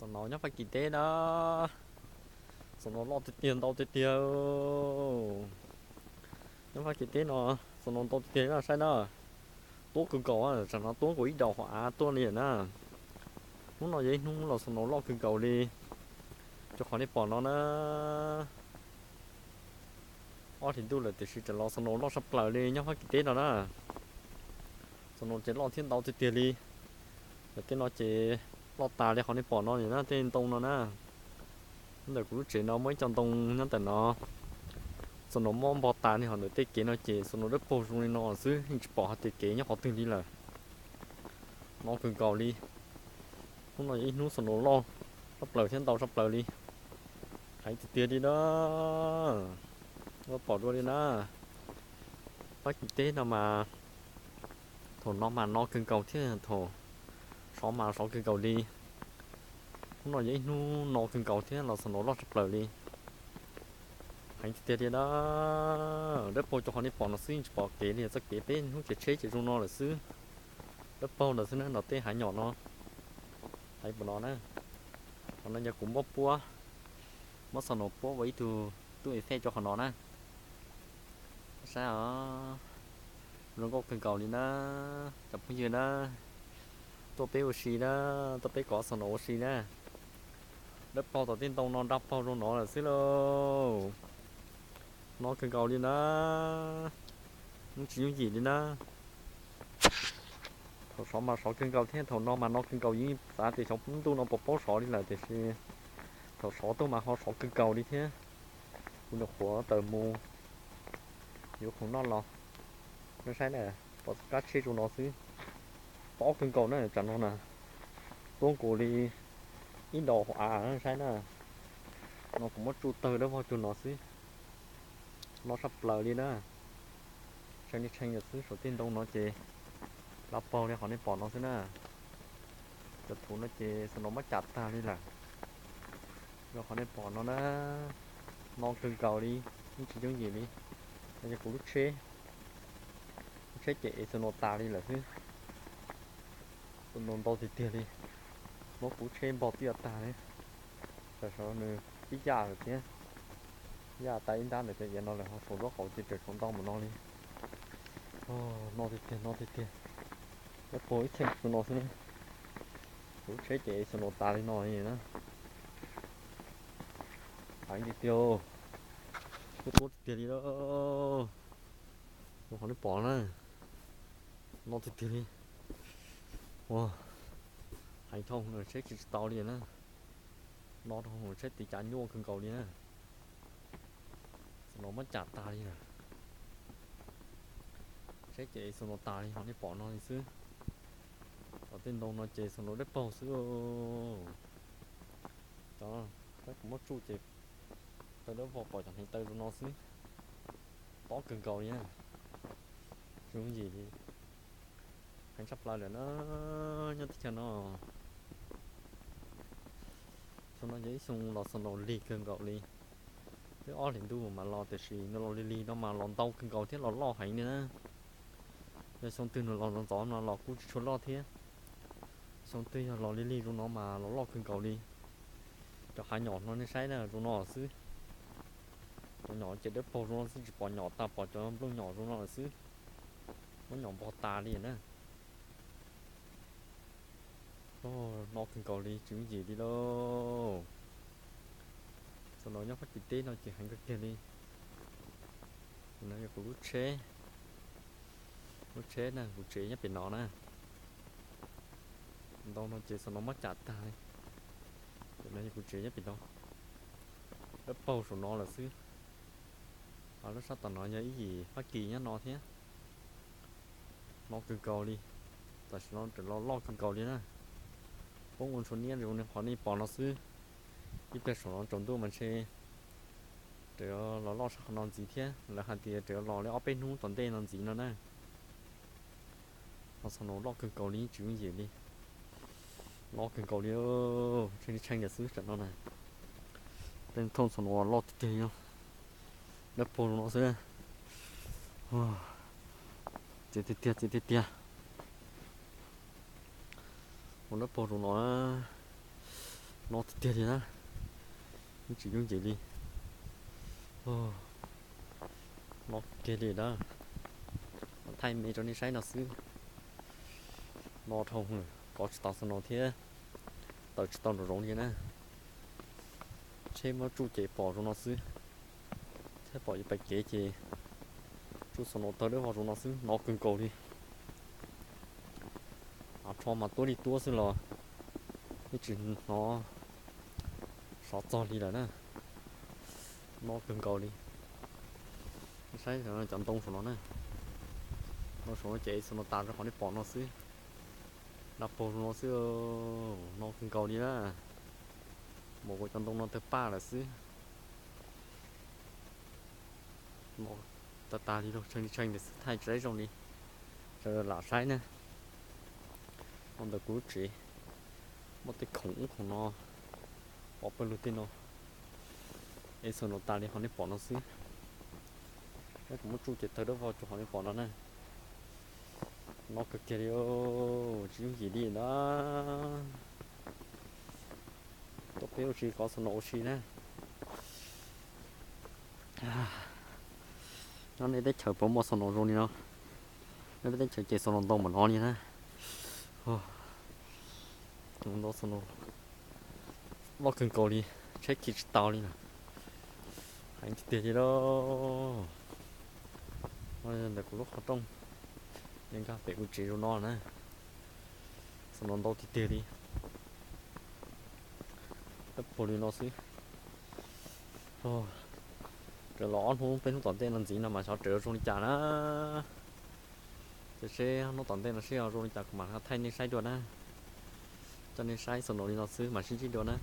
Xaum no nyob Fab Kis teb na, xaum no loj tiag tiag ntau tiag tiag. Nyob Fab Kis teb no, xaum no ntau tiag tiag na, saib na. Tuab kawg nkaus, tsam no tuab nkaus ib daus hauv av tuaj li na. Hnub no yog ib hnub los xaum no loj kawg nkaus li, rau qhov nej pom no na. Ob hlis ntuj lawm tiam sis tseem los xaum no loj tshaj plaws li nyob Fab Kis teb no na. Xaum no ces loj thiab ntau tiag tiag li. Lawm tej no ces loj tas li qhov nej pom no na, tej ntoo no na. Ntawm kuv lub tsev no muaj ib co ntoo nyob ntawm no, xaum no muab npog tas li. Ho ntawm tej kev no ces xaum no dawb paug zoo li no xwb, yeej tsis pom hais tias kev nyob qhov twg li lawm. No kawg nkaus li. Hnub no yog ib hnub xaum no loj tshaj plaws thiab ntau tshaj plaws li. Heev tiag tiag li na. Pom dua li na. Fab Kis teb no mas thaum no mas no kawg nkaus thiab thaum sov mas sov kawg nkaus li. Hnub no yog ib hnub no kawg nkaus thiab los xaum no loj tshaj plaws li. Heev tiag tiag li na. Dawb paug rau qhov nej pom no xwb, yeej tsis pom kev li. Txoj kev peb hnub ces tsheb ces zoo no lawm xwb. Dawb paug ntawd xwb na, nrog tej hav nyom no. Heev npaum no na. Qhov no yog kuv muab puab, muab xaum no puab ua ib tug tub effect rau qhov no na. Saib os, zoo nkauj kawg nkaus li na. Cov phooj ywg na, tuaj peb ua si na, tuaj peb kov xaum no ua si na. Dawb paug tom tej ntoo no nrag paug zoo no lawm xwb lauj. No kawg nkaus li na. Yeej tsis yooj yim li na. Thaum sov mas sov kawg nkaus thiab thaum no mas no kawg nkaus. Yeej xav tias xyov ntuj no puas paub sov li lawm tiam sis thaum sov tuaj mas ho sov kawg nkaus li thiab. Kuv nyuam qhuav tawm mus yuav khoom noj los, nej saib na, pom kab tsheb zoo no xwb. Tob kawg nkaus na, tsam no na, tuab nkaus li ib daus hauv av, saib na. No kuv muab tsuj tawg dawb vog cuag no xwb. No tshaj plaws li na. Tshee li tshee yam xwb, saum tej ntoo no ces lab paug li qhov nej pom no xwb na. Cov thuv no ces xaum no muab cam tag li lawm. Yog qhov nej pom no na, no kawg nkaus li, yeej tsis yooj yim li. No yog kuv lub tsheb, lub tsheb ces ev xaum no tas li lawm xwb. Xaum no ntau tiag tiag li, muab kuv lub tsheb npog tiaj tag li. Tam sim no nws pib yaj lawm thiab, yaj tas ib ntab ntawm cov iav no lawm ho saum zaub qaum ces tseem tshuav ntau npaum no li. No tiag tiag, no tiag tiag, dawb paug ib txheej xaum no xwb na. Kuv lub tsheb ces ev xaum no tas li no li na. Heev tiag tiag, tuab tuab tiag tiag li lauj. Qhov nej pom na, no tiag tiag li. Ua, heev dhau, tsheb tsis tsis tau li na. No rau tsheb tiv cav nyuaj kawg nkaus li na. Xaum no muab cam tag li lawm. Tsheb ces xaum no tas li, qhov nej pom no li xwb. Tom tej ntoo no ces xaum no dawb paug xwb. Cov, tab kuv muab tsuj ces taw dawb vog pom cov hneev taw zoo no xwb. Tob kawg nkaus li na. Tsis yooj yim li. Heev tshaj plaws lawm na, nyob teb chaws no. Xyoo no yog ib xyoo los xaum no lig kawg nkaus li. Twb ob hlis ntuj mas los tiam sis nws los lig lig no mas los ntau kawg nkaus thiab los loj heev li na. Yog xyoo twg nws los ntxov ntxov no los kuj tsis tshua loj thiab. Xyoo twg yog los lig lig zoo no mas los loj kawg nkaus li. Cov hav nyom no nej saib na, zoo no xwb. Cov nyom ces dawb paug zoo no xwb, tsis pom nyom tas, pom cov nplooj nyom zoo no lawm xwb. Muab nyom npog tas li na. No kawg nkaus li, tsis yooj yim li lauj. Xaum no nyob Fab Kis teb no ces heev kawg kiag li. No yog kuv lub tsheb, lub tsheb na, kuv tsev nyob pem no na. Ntau no ces xaum no muab cam tag li. Pem no yog kuv tsev nyob pem no. Dawb paug saum no lawm xwb. Ho lub sab tom no yog ib yim Fab Kis nyob no thiab. No kawg nkaus li. Tam sim no tseem los loj kawg nkaus li na. Poob ua ntshua niab zoo li qhov nej pom no xwb. Ib pliag saum no tsaus ntuj mas ntshe tseem los loj tshaj qhov no ntxiv thiab, lawv hais tias tseem los li ob peb hnub tom ntej no ntxiv no na. Ho xaum no loj kawg nkaus li, tsis yooj yim li. Loj kawg nkaus li, tshee li tshee yam xwb tam no na. Tej thooj xaum no loj tiag tiag, dawb paug no xwb. Txias tiag tiag, txias tiag tiag. Ua dawb paug zoo no, No tiag tiag li na, yeej tsis yooj yim li. No kiag li na, thaij me rau nej saib no xwb. No dhau, kov tsis tau xob no thiab, tawm tsis tau nraum zoov li na. Tsheb muab tsuj ces pom zoo no xwb, thiab pom yuav pais kev ces tsuj xob no tawg dawb vog zoo no xwb, no kawg nkaus li. Av rho mas tuab li tuab xwb los yeej tsis hnov sov txog li lawm na. No kawg nkaus li. Saib cov ntoo saum no na, ntoo saum no ces xob no tas rau qhov nej pom no xwb, dab paug zoo no xwb, no kawg nkaus li na. Mus ua cov ntoo no tawg paj lawm xwb. No tag tag li, tshee li tshee ntawd xwb, thaij tsis zoo li, sawv daws lam saib na. No ntawm kuv lub tsev muaj tej khoom ub khoom no, pov pawg lug tej no, es xob no tas li qhov nej pom no xwb. Kuv muab tsuj ces tawg dawb vog rau qhov nej pom no na. No kawg kiag li, tsis yooj yim li na. Tuaj peb ua si, kov xob no ua si na. Nyob nej teb chaws puas muaj xob no zoo li no? Nyob peb teb chaws ces xob no ntau npaum no li na. Ntau xob no loj kawg nkaus li, tsheb khi tsis tau li na. Heev tiag tiag li lauj. Ntawm kuv lub qhov rooj, nkag pem kuv tsev zoo no na. Xob no ntau tiag tiag li, dawb paug li no xwb. Raws los ob hnub peb hnub tom ntej no ntxiv no mas xyov raws zoo li cas na. Ces seb hnub tom ntej no seb zoo li cas kuv mam thaij nej saib dua na. Coj nej saib xob no li no xwb mam sib ntsib dua na.